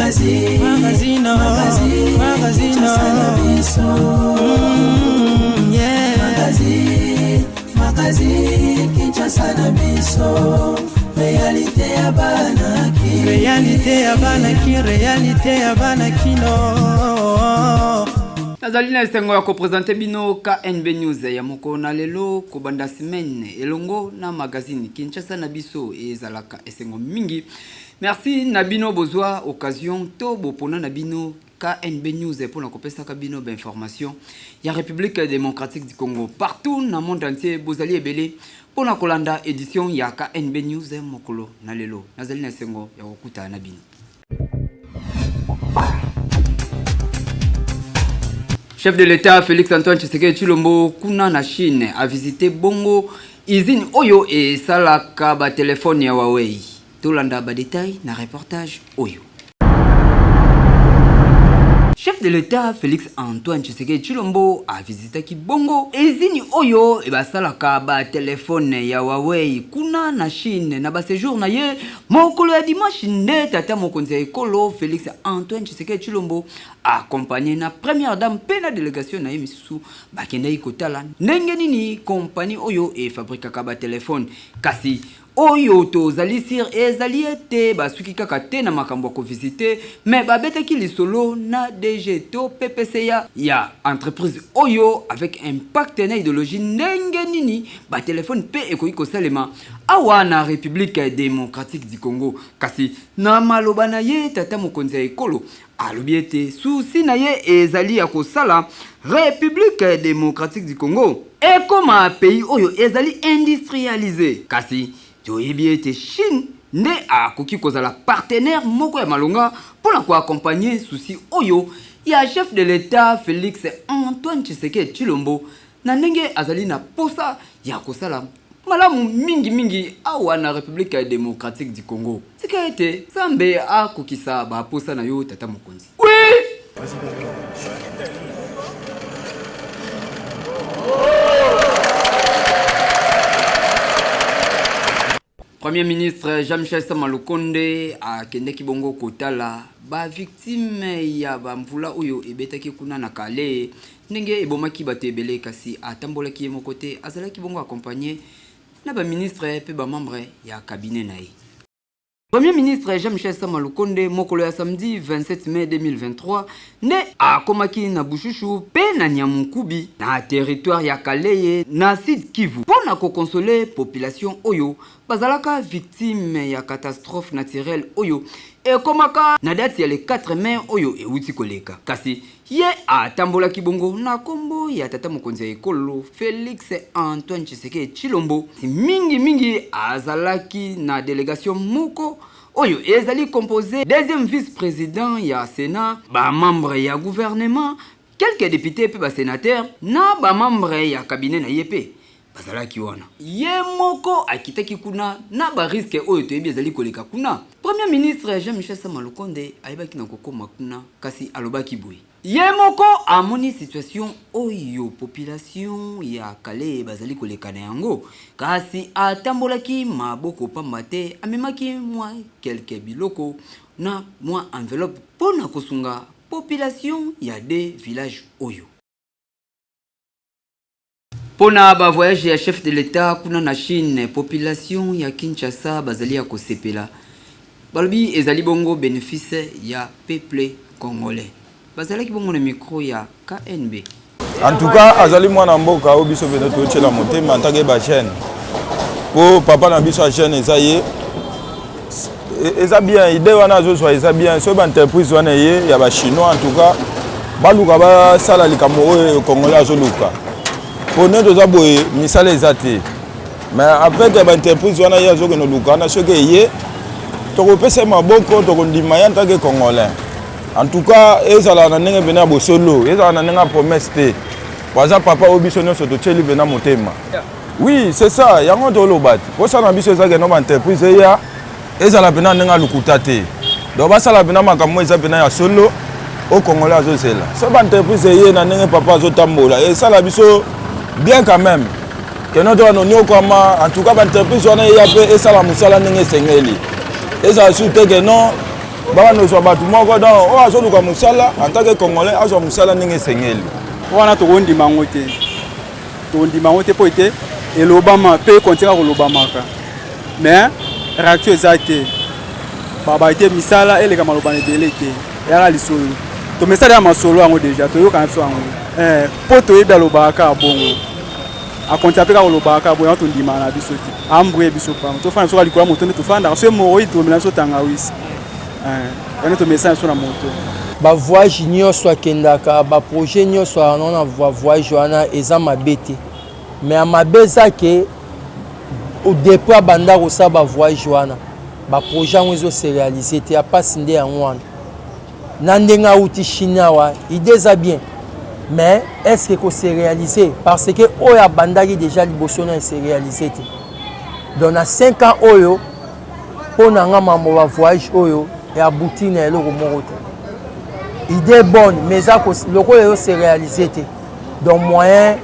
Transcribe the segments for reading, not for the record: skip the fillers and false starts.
Magazine, magazine, magazine, magazine, yeah. Magazine, magazine, Kinshasa na biso. Réalité ya bana ki. Réalité ya bana ki, réalité ya bana kino. Nazali na esengo ya kopresente bino KNB News ya mokolo na lelo kobanda semaine elongo na magazine Kinshasa na biso ezalaka esengo mingi. Merci na bino bozwa occasion to bopona na bino KNB News mpo na kopesaka bino ba information ya République démocratique du Congo partout na monde entier. Bozali ebele mpo na kolanda édition ya KNB News mokolo na lelo. Nazali na esengo ya kokutana na bino. Chef de l'État Félix Antoine Tshisekedi Tshilombo kuna na Chine a visité bongo usine oyo esalaka ba téléphone ya Huawei. Tolanda ba détail na reportage oyo. Chef de l'État Félix Antoine Tshisekedi Tshilombo a visitaki bongo usine oyo basalaka ba téléphone ya Huawei kuna na Chine na ba séjour na ye mokolo ya dimanche. Nde tata mokonzi ya ekolo Félix Antoine Tshisekedi Tshilombo, accompagné na première dame mpe na délégation na ye misusu, bakendaki kotala ndenge nini kompani oyo efabrikaka batelefone. Kasi oyo tozali sûr ezali ete basuki kaka te na makambo ya kovisite, mais babetaki lisolo na DG to PPCA ya entreprise oyo avec impact na idéologie ndenge nini batelefone mpe ekoki kosalema awa na République démocratique du Congo. Kasi na maloba na ye, tata mokonzi ya ekolo alobi ete souci na ye ezali ya kosala République démocratique du Congo ekoma pays oyo ezali industrialisé. Kasi toyebi ete Chine nde akoki kozala partenaire moko ya malonga mpona koaccompagne souci oyo ya chef de l'État Félix Antoine Tshisekedi Tshilombo, na ndenge azali na posa ya kosala malamu mingimingi awa na République démocratique du Congo. Tika ete Nzambe akokisa baposa na yo, tata mokonzi. Oui! Premier ministre Jean-Michel Sama Lukonde akendeki bongo kotala bavictime ya bamvula oyo ebetaki kuna na Kale, ndenge ebomaki bato ebele. Kasi atambolaki ye moko te, azalaki bongo accompagné na baministre mpe bamembre ya cabinet na ye. Premier ministre Jean-Michel Sama Lukonde, mokolo ya samedi 27 mai 2023, nde akomaki na Bushushu mpe na Nyamunkubi na territoire ya Kaleye na Sud Kivu mpo na kokonsole population oyo bazalaka victime ya catastrophe naturelle oyo ekomaka na date ya le 4 mai oyo ewuti koleka. Kasi ye atambolaki bongo na nkombo ya tata mokonzi ya ekolo Félix Antoine Tshisekedi Tshilombo. Mingi mingi azalaki na délégation moko oyo ezali composé deuxième vice-président ya Sénat, bamembre ya gouvernement, quelques députés mpe basénateur na bamembre ya cabinet na ye mpe bazalaki wana. Ye moko akitaki kuna na barisque oyo toyebi ezali koleka kuna. Premier ministre Jean-Michel Sama Lukonde ayebaki na kokóma kuna, kasi alobaki boye: ye moko amoni situation oyo population ya Kale bazali koleka na yango, kasi atambolaki maboko pamba te, amemaki mwa quelque biloko na mwa enveloppe mpo na kosunga population ya de village oyo. Mpona bavoyage ya chef de l'État kuna na Chine, population ya Kinshasa bazali ya kosepela. Balobi ezali bongo bénéfice ya peuple congolais. Bazalaki bongo na micro ya KNB. En tout cas, azali mwana mboka oyo biso pene totyela motema en tant que bajeune, po papa na biso ya jeune eza ye. Eza bien, idée wana azozwa eza bien. Soki baentreprise wana eye ya bachinois, en tout cas baluka basala likambo oyo congolais azoluka, po nde toza boye, misala eza te. Mais avec baentreprise wana ye azokende oluka wana, soki eye, tokopesa ye maboko, tokondima ye en tant que congolais. En tout cas, ezala na ndenge pene ya bosolo, ezala na ndenge ya promesse te, po aza papa oyo biso nyonso totyeli mpena motema. Oui, c'est ça, yango toloba te. Posa na biso eza keno baentreprise eya, ezala mpena ndenge ya lokuta te. Donc basala mpena makambo eza mpena ya solo oyo congolais azozela. So baentreprise eye na ndenge papa azotambola, esala biso bien quand même keno to wana oniokwama. En tout cas, baentreprise wana eya mpe esala mosala ndenge esengeli, ezala su te ke non. Babanda kozwa bato moko donc oyo azoluka mosala en tant que congolais azwa mosala ndenge esengeli. Wana tokondima yango te, tokondima yango te mpo ete elobama mpe ekontinue kolobamaka mais réaction eza te. Babaki te misala eleka maloba na ebele te, eyaka lisolo tomesala ya masolo yango deja toyokana biso yango mpo toyebi alobaka kaka bongo akontinue mpe kaka kolobaka kaka bongo yango tondimaka na biso te ambrie biso pamba tofanda biso kaka likolo ya moto nde tofandaka soki moroyi tomela biso tangawisi yango tomesana biso na moto. Ba voyage nyonso akendaka, ba projet nyonso wana na voyage wana eza mabe te, mais ya mabe eza ke depuis abanda kosala ba voyage wana ba projet yango ezo se réaliser te, ya pasi nde yango wana. Na ndenge awuti Chine awa idée eza bien mais est ce que ko se réaliser parce que oyo abandaki déjà liboso na se réaliser te. Donc na 5 ans oyo mpo na nga mambo ba voyage oyo e aboutir na eloko moko te. Idée bonne mais eza lokola ezo se réaliser te, donc moyen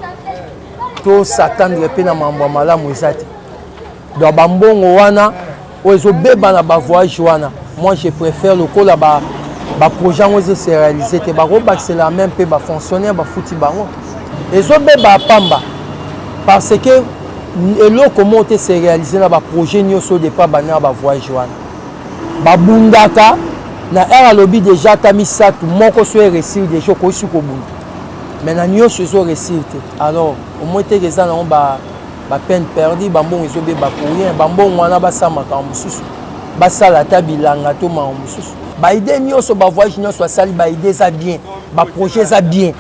to s'attendre mpe na mambo ya malamu eza te. Donc bambongo wana oyo ezobeba na bavoyage wana, moi je préfère lokola ba baprojet yango ezo se réaliser te, bakobakisela meme mpe bafonctionnaire bafuti bango, ezobeba pamba parce que eloko moko te se réaliser na baprojet nyonso depa banda na bavoyage wana. Babundaka na heure alobi déjà ata misato moko so eresir déjà okoki kobunda, mais na nyonso ezo réussir te. Alors omoi teke eza nango ba ba peine perdue, bambongo ezobeba pour rien. Bambongo wana basala makambo mosusu, basala ata bilanga to makambo mosusu. Baide nyonso bavoyage nyonso asali, baide eza bien, baprojet eza bien,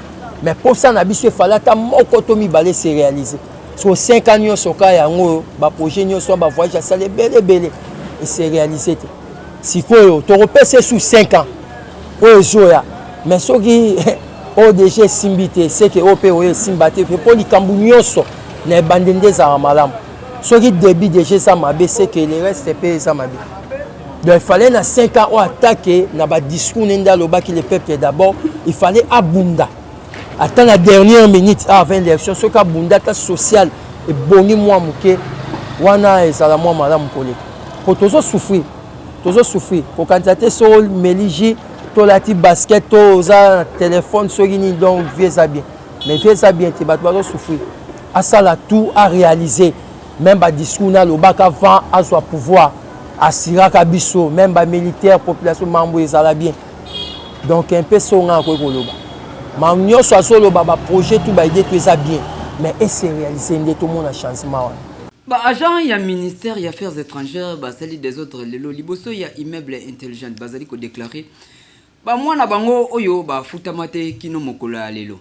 mais posa na biso efali ata moko to mibale se réaliser. So 5 ans nyonso ka yango oyo baprojet nyonso bavoyage asali ebele ebele ese réaliser te. Sikoyo tokopesa ye sous 5 ans oyo ezoya, mais soki oyo deja esimbi te, seke oyo mpe oyo esimba te, mpo likambo nyonso na ebandeli nde ezalaka malamu. Soki début deja eza mabe, seke le reste mpe eza mabe. Donc il fallait na 5 ans oyo atake na badiscours ne nde alobaki le peuple d'abord, il fallait abunda ata na dernière minute avant élection. Soki abunda ata social ebongi mwa moke wana, ezala mwa malamu koleka, po tozosouffrir, tozosouffrir. Kokanisa te soki omeli jus, tolati basket, to oza na telefone soki nini, donc vie eza bien, mais vie eza bien te, bato bazosouffrir. Asala tout aréaliser même badiscours na alobaka avant azwa pouvoir, asiraka biso même bamilitaire, population, mambo ezala bien. Donc un peu so nga akoki koloba ma nyonso azoloba, baprojet tout, baide tout eza bien, mais ese réaliser nde tomona changement wana. Baagent ya ministère ya affaires étrangères basali désordre lelo liboso ya immeuble intelligent, bazali kodéclarer bamwana bango oyo bafutama te kino mokolo ya lelo.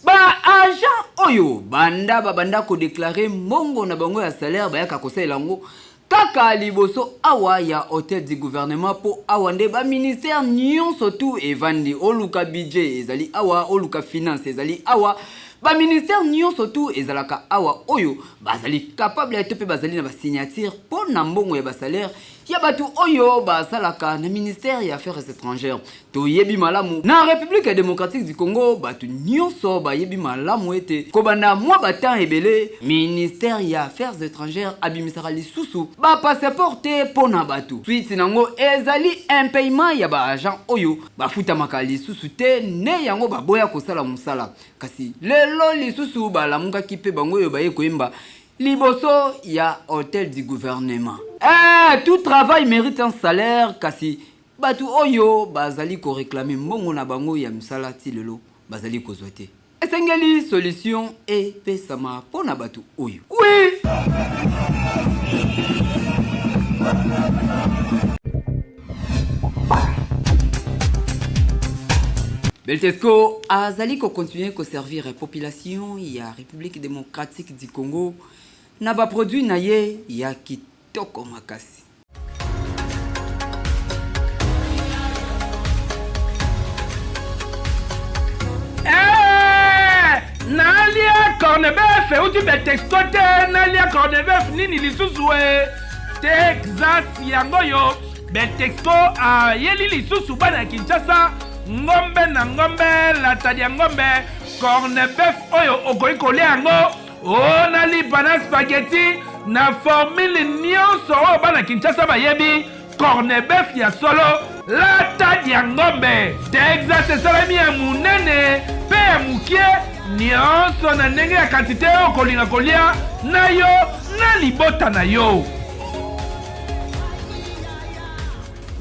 Baagent oyo banda babanda kodéclarer mbongo na bango ya salaire, bayaka kosalela yango kaka liboso awa ya hôtel du gouvernement, mpo awa nde baministère nyonso tu evandi. Oluka budget ezali awa, oluka finance ezali awa, baministère nyonso tu ezalaka awa. Oyo bazali capable to mpe bazali na basignature mpo na mbongo ya basalaire ya bato oyo basalaka na ministère ya affaires étrangères. Toyebi malamu na République démocratique du Congo, bato nyonso bayebi malamu ete kobanda mwa batemps ebele, ministère ya affaires étrangères abimisaka lisusu bapasseport te mpo na bato. Suite nango ezali impayement ya baagent oyo bafutamaka lisusu te, nde yango baboya kosala mosala. Kasi lelo lisusu balamukaki mpe bango oyo baye koyemba liboso ya hôtel du gouvernement. Tout travail mérite un salaire, kasi bato oyo bazali koréclamer mbongo na bango ya misala ti lelo bazali kozwa te. Esengeli solution epesama mpo na bato oyo. Oui. Beltesco azali kocontinuer koservir population ya République démocratique du Congo na baproduit na ye ya kitoko makasi. Nalia cornebef euti Betexco te, nalia cornebef nini lisusu e Texas yango oyo Betexco ayeli lisusu bana ya Kinshasa ngombe na ngombe latadi ya ngombe cornebef oyo okoki kolia yango o na lipa na spaghetti. Na formule nyonso oyo bana Kinshasa bayebi, cornebef ya solo lata dia ngombe. Texas esalemi ya monene mpe ya mokie, nyonso na ndenge ya kantite oyo okolinga kolia na yo na libota na yo.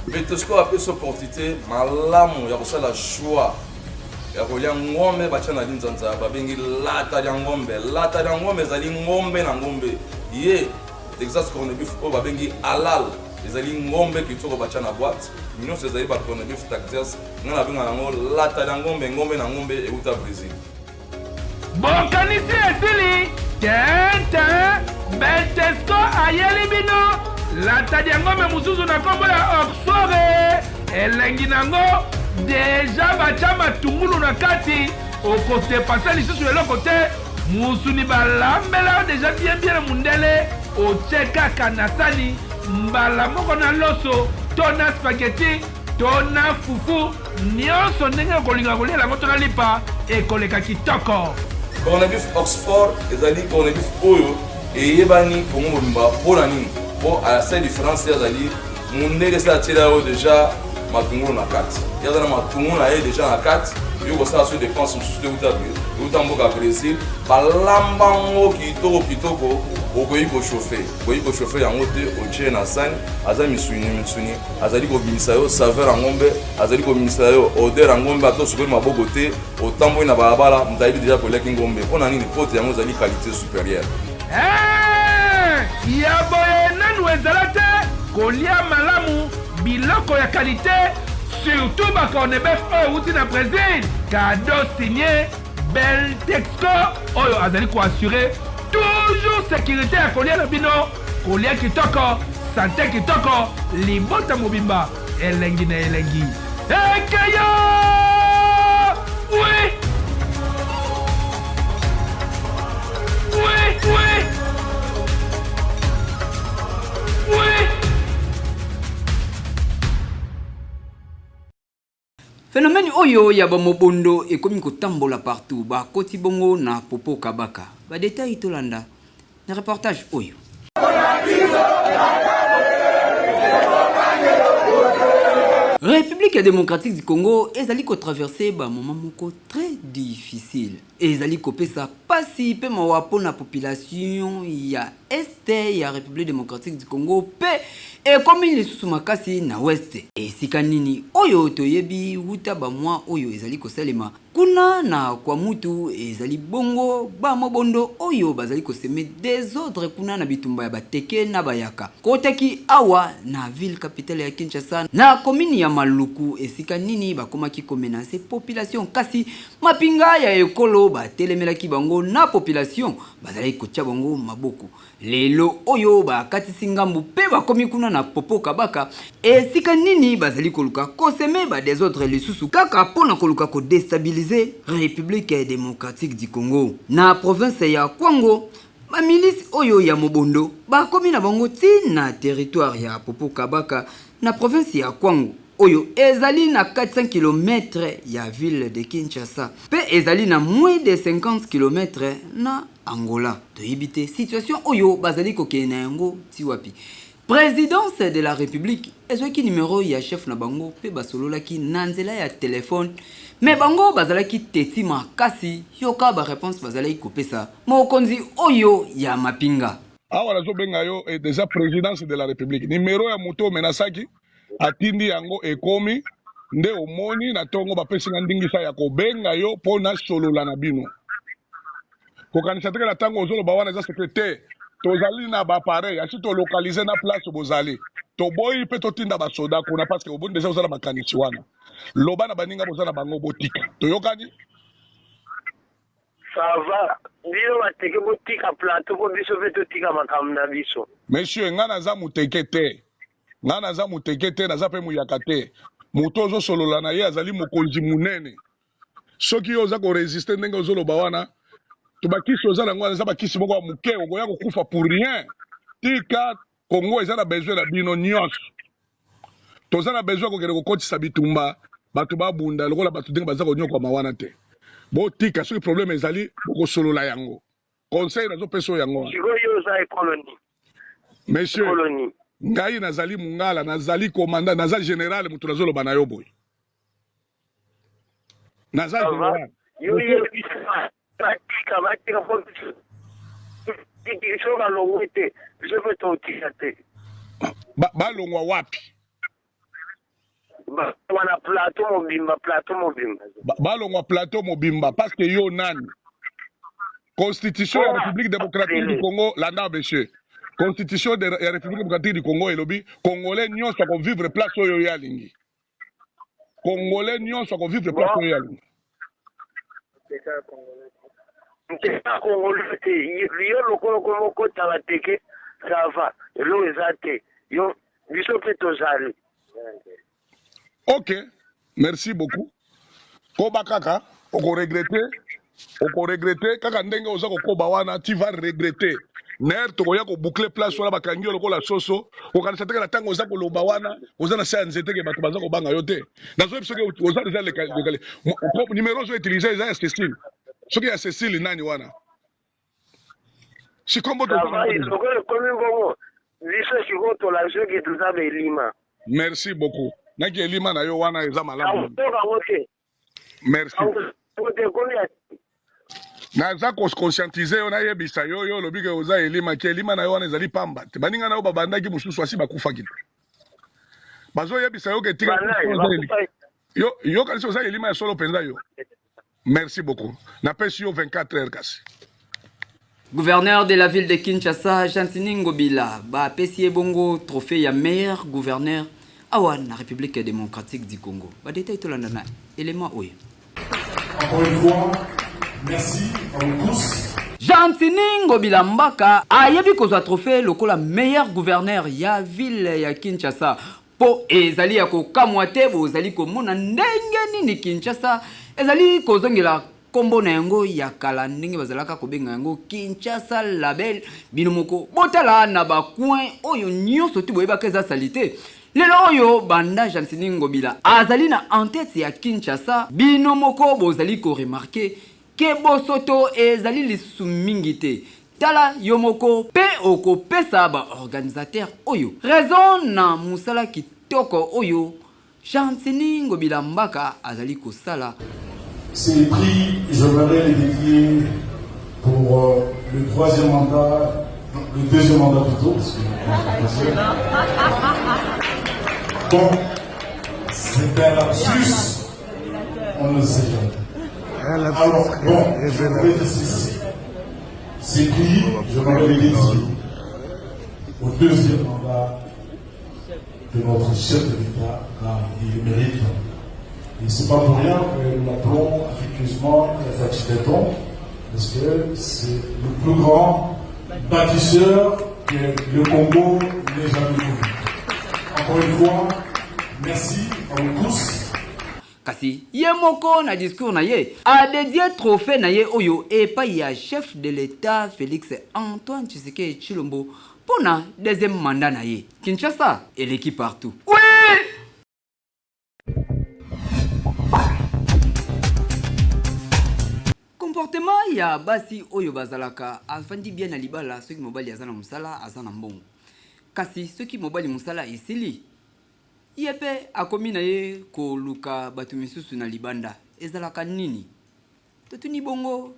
Betosco apesi opportunité malamu ya kosala choix ya kolia ngombe batya na linzanza babengi lata lya ngombe. Lata lya ngombe ezali ngombe na ngombe ye Texas corned beef oyo babengi halal ezali ngombe kitoko batya na boîte nyonso ezali ba corned beef Texas ngai nabengaka yango lata lya ngombe ngombe na ngombe euta Brésil. Bokanisi esili tente Beltesco ayeli bino lata diangombe mosusu na nkombo ya Oxford elengi nango deja batya matungulu na kati okodepase lisusu eloko te musuni balambela yo deja bien bien na mundele otye kaka na sani mbala moko na loso to na spaghetti to na fufu Nionso ndenge okolinga koliela yango to na lipa ekoleka kitoko. Corned-beef Oxford ezali corned-beef oyo eyebani Congo mobimba mpo na nini? Mpo asali difference ye azali mundele esi atiela yo deja matungulu na kati, ye aza na matungulu na ye deja na kati, yo kosala so depense mosusu te euta euta mboka Brésil, balamba yango kitoko kitoko, okoki kochauffe, okoki kochauffe yango te, otie na sani, aza misuni misuni azali kobimisa yo saveur ya ngombe, azali kobimisa yo odeur ya ngombe, ata osukoli maboko te, otamboli na balabala, moto ayebi deja koliaki ngombe. Mpo na nini? Mpo te yango ezali qualité supérieure. Hey! Ya boye nanu ezala te, kolia malamu biloko ya qualité, surtout ba cornebef oyo ewuti na Brésil. Cadeau signé Beltexco oyo azali ko assurer toujours securite ya kolia na bino, kolia kitoko, sante kitoko, libota mobimba elengi na elengi. Ekeyo! Oui! Oui, oui! Oui! Phenomène oyo ya ba mobondo ekomi kotambola partout, bakoti bongo na Popo Kabaka. Ba details tolanda na reportage oyo. République démocratique du Congo ezali ko traverser ba moments moko très difficile. Ezali kopesa pasi pe mawa pona population ya Est ya Republique democratique du Congo pe ekomi lisusu makasi na Ouest. Esika nini oyo toyebi wuta ba mois oyo ezali kosalema kuna na Kwamutu ezali bongo ba mobondo oyo bazali ko semer desordre kuna na bitumba ya Bateke na Bayaka. Kotaki awa na ville capitale ya Kinshasa na commune ya Maluku esika nini bakomaki ko menacer population kasi Mapinga ya ekolo batelemelaki bango na population bazalaki kotia bango maboko. Lelo oyo bakatisi ngambu pe bakomi kuna na Popo Kabaka esika nini bazali koluka ko semer ba desordres lisusu kaka po na koluka ko destabiliser Republique democratique du Congo. Na province ya Kwango, ba milices oyo ya mobondo bakomi na bango ti na territoire ya Popo Kabaka na province ya Kwango. Oyo ezali na 400 kilomètre ya ville de Kinshasa pe ezali na moins de 50 kilomètre na Angola. Toyebi te situation oyo bazali kokende na yango ti wapi. Presidence de la Republique ezwaki numero ya chef na bango pe basololaki na nzela ya telephone mais bango bazalaki teti makasi, yoka ba reponses bazalaki kopesa mokonzi oyo ya mapinga. Awa nazo benga yo eza presidence de la republique numero ya moto omenasaki atindi yango ekomi nde omoni na tongo bapesi nga ndingisa ya kobenga yo mpo nasolola na bino. Kokanisa te ke na tango ozoloba wana eza secret te. Tozali na ba appareil asi to localiser na place bozali. Toboyi pe totinda ba soda kuna parce que oboni dejà oza na makanisi wana. Loba na baninga boza na bango botika. Toyokani? Ça va bino bateke botika plateau po biso pe totika makambo na biso. Monsieur nga naza muteke te Nga naza muteke te, naza pe muyaka te. Moto ozo solola na ye azali mokonzi munene. Soki yo oza ko resister ndenge ozo loba wana, to ba kisi oza nango wana eza ba kisi moko ya muke, okoya ko kufa pour rien. Tika Congo eza na besoin na bino nionso. Toza na besoin ya kokende kokotisa bitumba, batu ba bunda lokola batu ndenge baza koniokwama wana te. Botika soki problème ezali bokosolola yango. Conseil nazo pesa yo yango wana. Sikoyo yo oza ekolo nini? Monsieur, Ekolo nini? ngai nazali mungala, nazali commandant, naza general mutu nazoloba na yo boye. Naza Ça va? general. Yo yebisa batika batika po biso soki balongwe te biso mpe totika te. Ba, balongwa wapi? Balongwa na plateau mobimba, plateau mobimba. Ba, balongwa plateau mobimba parce que yo nani? Constitution ya République démocratique du Congo, landa monsieur. Constitution de, ya République démocratique du Congo elobi congolais nyonso ako vivre place oyo ye alingi. Congolais nyonso ako vivre place oyo ye alingi. Nteka congolais te, yo lokola okoma okota bateke, ça va, eloko eza te. Yo biso pe tozali. Ok, merci beaucoup. Koba kaka, oko regretter, oko regretter kaka ndenge oza kokoba wana, tu vas regretter. Ner tokoya ko boucler place wana bakangi yo lokola soso, kokanisa te na ntango oza koloba wana, oza na se ya nzete ke bato baza kobanga yo te. Nazoyebi soki oza deja leka, leka, numero ozo utiliser eza ya Cecile. Soki ya Cecile nani wana? Sikoyo mbote Ça va, lokola ekomi bongo, biso sikoyo tolakisi ke toza belima. Merci beaucoup. Naki elima na yo wana eza malamu. Nakoyoka yango te. Merci. Yango te ekomi ya naza ko conscientiser yo nayebisa yo yo olobi ke oza elima ke elima na yo wana ezali pamba te baninga na yo babandaki mosusu asi bakufaki te bazoyebisa yo ke tika yo yo kanisi oza elima ya solo mpenza yo Merci beaucoup. Napesi yo 24 heures kasi. Gouverneur de la ville de Kinshasa, Gentiny Ngobila, bapesi ye bongo trophée ya meilleur gouverneur awa na République démocratique du Congo. Ba détails tolanda na élément oyo. Encore une fois, merci à vous tous. Gentiny Ngobila Mbaka ayebi kozwa trophée lokola meilleur gouverneur ya ville ya Kinshasa Mpo ezali ya kokamwa te bozali komona ndenge nini Kinshasa ezali kozongela kombo na yango ya kala ndenge bazalaka kobenga yango Kinshasa la belle. Bino moko botala na ba coin oyo nyonso tu boyebaka eza salite. Lelo oyo banda Gentiny Ngobila azali na en tete ya Kinshasa, bino moko bozali ko remarquer ke bosoto ezali lisusu mingi te. Tala yo moko pe okopesa ba organisateurs oyo raison na musala kitoko oyo Gentiny Ngobila Mbaka azali kosala. Ces prix, j'aimerais les dédier pour euh, le troisième mandat, le deuxième mandat plutôt, parce que Bon, c'est un lapsus, on ne sait jamais. Alors, bon, je voudrais dire ceci. Ces prix, j'aimerais les dédier au deuxième mandat de notre chef de l'État, car il le mérite. Et c'est pas pour rien que nous l'appelons affectueusement Fatih Béton, parce que c'est le plus grand bâtisseur que le Congo n'ait jamais connu. Encore une fois, merci à vous tous. Kasi ye moko na discours na ye a dedier trophee na ye oyo epayi ya chef de l'Etat Felix Antoine Tshisekedi Tshilombo pona deuxième mandat na ye. Kinshasa eleki partout. Oui! Comportement ya basi oyo bazalaka avandi bien na libala soki mobali aza na mosala aza na mbongo kasi soki mobali mosala esili Ye pe akomi na ye koluka batu misusu na libanda. Ezalaka nini? Totuni bongo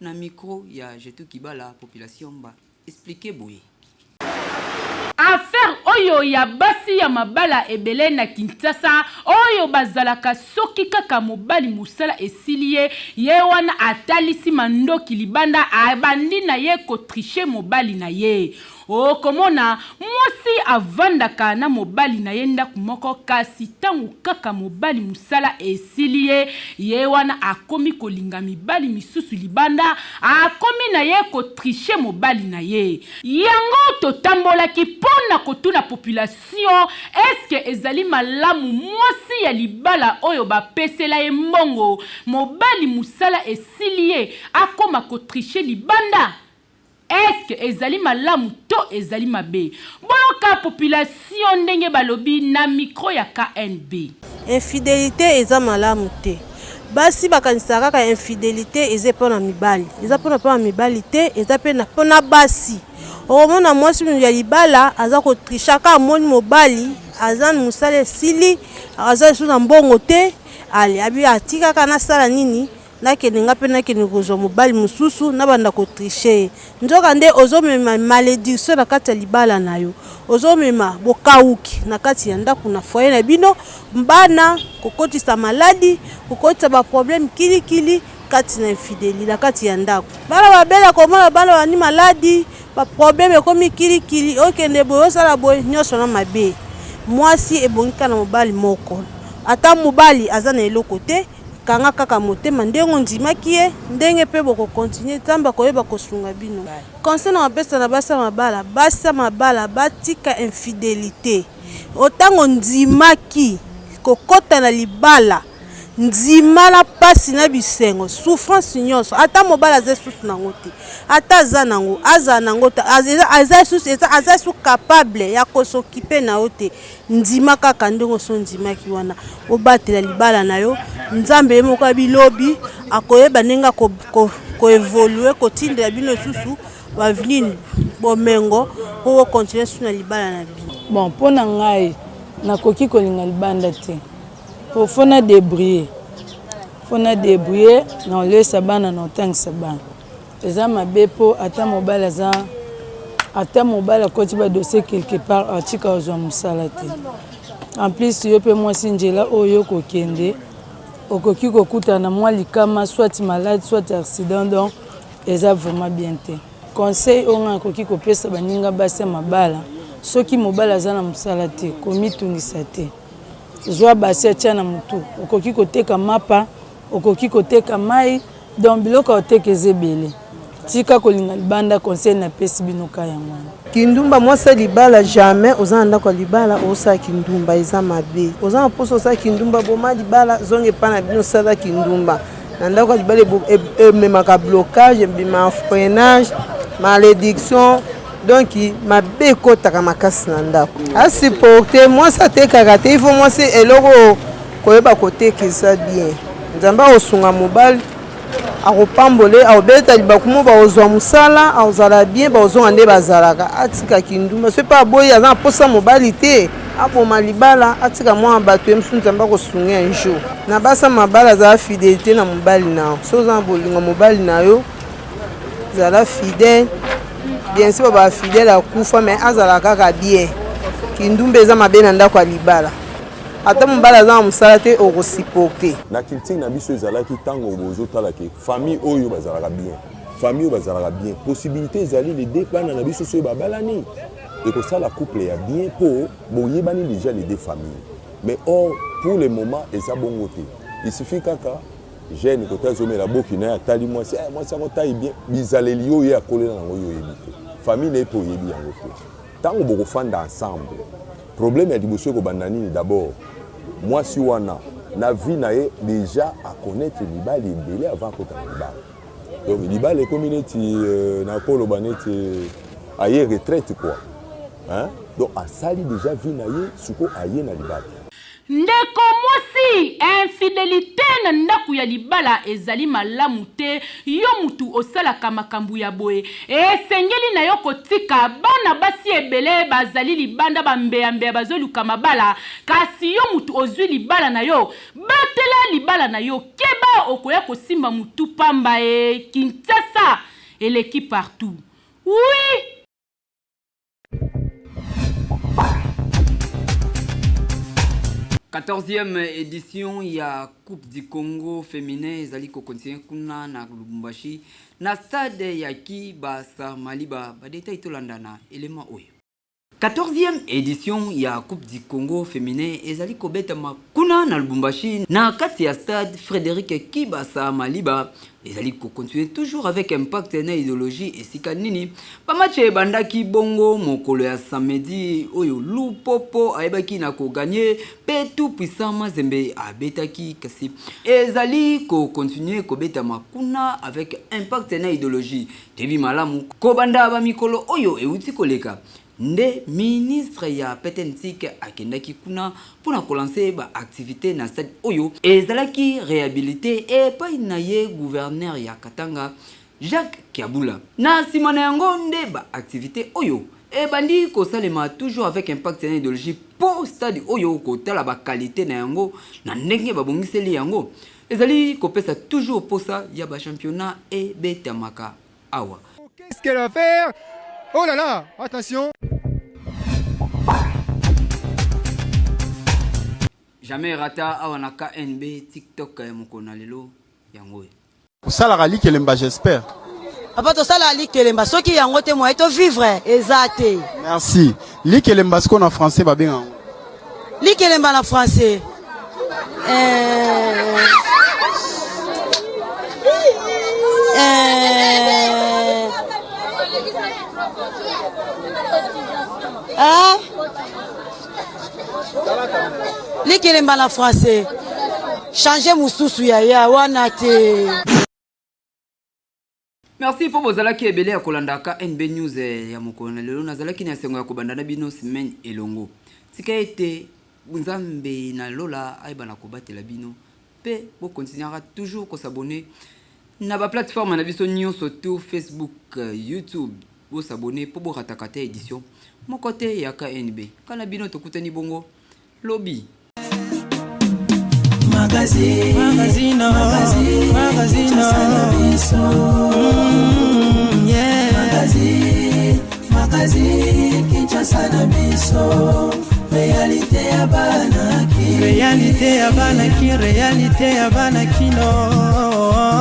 na micro ya Jetou Kibala, population ba expliquer boye. Affaire oyo ya basi ya mabala ebele na Kinshasa oyo bazalaka soki kaka mobali mosala esili ye, ye wana atalisi mandoki libanda abandi na ye ko tricher mobali na ye. Okomona mwasi avandaka na mobali na ye ndako moko kasi tango kaka mobali mosala esili ye, ye wana akomi kolinga mibali misusu libanda, akomi na ye ko tricher mobali na ye. Yango totambolaki po na kotuna population est-ce que ezali malamu mwasi ya libala oyo bapesela ye mbongo, mobali mosala esili ye akoma ko tricher libanda? Est-ce que ezali malamu to ezali mabe? Boyoka population ndenge balobi na micro ya KNB. Infidelite eza malamu te. Basi bakanisaka kaka infidelite eza pona mibali. Eza pona pona mibali te, eza pe na pona basi. Okomona mwasi ya libala aza ko tricher kaka amoni mobali aza na mosala esili aza lisusu na mbongo te ale abi atika kaka nasala nini nakende nga mpe nakende kozwa mobali mosusu nabanda ko tricher ye. Nzoka nde ozomema malediction na kati ya libala na yo, ozomema bokawuki na kati ya ndako na foyer na bino, bana kokotisa maladi, kokotisa ba problème kili kili kati na infideli na kati ya ndako. Bana babela komona bana bandi maladi, ba problème ekomi kili kili, okende boye osala boye, nionso na mabe. Mwasi ebongi kaka na mobali moko, ata mobali aza na eloko te. Kanga kaka motema ndenge ondimaki ye ndenge pe boko continuer nzambe akoyeba kosunga bino. Conseil na kopesa na basi ya mabala basi ya mabala batika infidelite otango ondimaki kokota na libala ndima na pasi na bisengo souffrance nionso ata mobali aza lisusu nango te ata aza nango azala nango te aza lisusu aza lisusu capable ya ko s'occuper na yo te Ndima kaka ndenge osi ondimaki wana, obatela libala na yo. Nzambe ye moko ayebi lobi, akoyeba ndenge ako ko evoluer, kotindela bino lisusu ba nini bomengo po bo continuer lisusu na libala na bino. Bon mpo na ngai nakoki kolinga libanda te po faut na debrouiller faut na debrouiller na olesa bana na otangisa bana. Eza mabe po ata mobali aza ata mobali akoti ba dossier quelque part atika ozwa mosala te en plus yo pe mwasi njela oyo okokende okoki kokutana na mwa likama soit malade soit accident donc eza vraiment bien te conseil oyo ngai nakoki kopesa baninga basi ya mabala soki mobali aza na mosala te komitungisa te zwa basi atia na motu okoki koteka mapa okoki koteka mai Donc biloko ya koteka eza ebele. Tika kolinga libanda conseil na pesi bino ka yango wana. Kindumba mwasi ya libala jamais oza na ndako ya libala osala kindumba eza mabe oza na mposa osala kindumba boma libala zonga epai na bino osala kindumba na ndako ya libala ememaka blocage ebimaka freinage malédiction donc mabe ekotaka makasi na ndako asupporte mwasi atekaka te ifo mwasi eloko Koyeba koteka eza bien. Nzambe akosunga mobali akopambola ye akobeta libaku mo bakozwa mosala akozala bien bakozonga nde bazalaka atika kindumba soki mpe aboyi aza na mposa mobali te aboma libala atika mwana bato ye mosusu nzambe akosunga un jour na basa mabala azala fidelité na mobali na yo soki oza na bolingo mobali na yo zala fidèle bien sûr ba fidèle akufa mais azala kaka bien kindumba eza mabe na ndako ya libala Ata mobali aza na mosala te oko supporter. Na culture na biso ezalaki tango bozo tala ke famille oyo bazalaka bien, famille oyo bazalaka bien, possibilite ezali les deux bana na biso soki babalani ekosala couple ya bien po boyebani dejà les deux familles. Mais or pour le moment eza bongo te. Il suffit kaka jeune kote azomela boki na ye atali mwasi, eh mwasi yango taille bien, bizaleli oyo ye akolela nango yo oyebi te, famille na ye pe oyebi yango te. Tango bokofanda ensemble problème ya liboso ekobanda nini d'abord mwasi wana na vie na ye dejà a connaitre mibali ebele avant akota na libala donc libala ekomi neti euh, nakoloba neti aye retraite quoi hein? donc asali dejà vie na ye siko aye na libala. Ndeko mwasi, infidelite na ndaku ya libala ezali malamu te, yo mutu osalaka makambu ya boye esengeli nayo kotika, bana basi ebele bazali libanda ba mbeya mbeya bazoluka mabala, kasi yo mutu ozui libala nayo, batela libala nayo, keba okoya kosimba mutu pamba ee Kinshasa eleki partout oui. Quatorzième edition ya Coupe du Congo feminin ezali ko continuer kuna na Lubumbashi na stade ya Kibasa Maliba. Ba details tolanda na elema oyo. Quatorzième edition ya Coupe du Congo feminin ezali kobetama kuna na Lubumbashi na kati ya stade Frederic Kibasa Maliba. Ezali ko continuer toujours avec impact na ideologie esika nini ba match ebandaki bongo mokolo ya samedi oyo Lupopo ayebaki na ko gagner pe tout puissant Mazembe abetaki kasi ezali ko continuer kobetama kuna avec impact na ideologie toyebi malamu kobanda ba mikolo oyo ewuti koleka Nde ministre ya PTNTIC akendaki kuna mpo na ko lancer ba activites na stade oyo ezalaki rehabilite epayi na ye gouverneur ya Katanga. Jacques Kyabula. Na sima na yango nde ba activites oyo ebandi kosalema toujours avec impact na ideologie mpo stade oyo kotala ba qualites na yango na ndenge babongiseli yango ezali kopesa toujours posa ya ba championnats ebetamaka awa. Qu'est-ce qu'elle va faire? Oh là là, attention. Jamais rata awa na KNB TikTok ya mokolo na lelo yango oyo. Osalaka likelemba j'espère. Papa tosalaka likelemba soki yango te moyen to vivre eza te. Merci. Likelemba sikoyo na français babenga yango. Likelemba na français. Euh... Euh... Hein? Likelemba na français. Changer mususu yaya wana te. Merci mpo bozalaki ebele ya kolanda KNB News eh, ya mokolo na lelo. Nazalaki na esengo ya kobanda na bino semaine elongo. Tika ete Nzambe na lola ayeba na kobatela bino mpe bokontinuaka toujours kosabone na ba plateforme na biso nyonso tout Facebook, YouTube, Bo s'abonner po bo rataka ata edition moko te ya KNB. Nga na bino tokutani bongo lobi. Magazine, magazine, magazine, magazine, yeah. Magazine, magazine, Kinshasa na biso. Réalité ya bana ki. Réalité ya bana ki, réalité ya bana kino.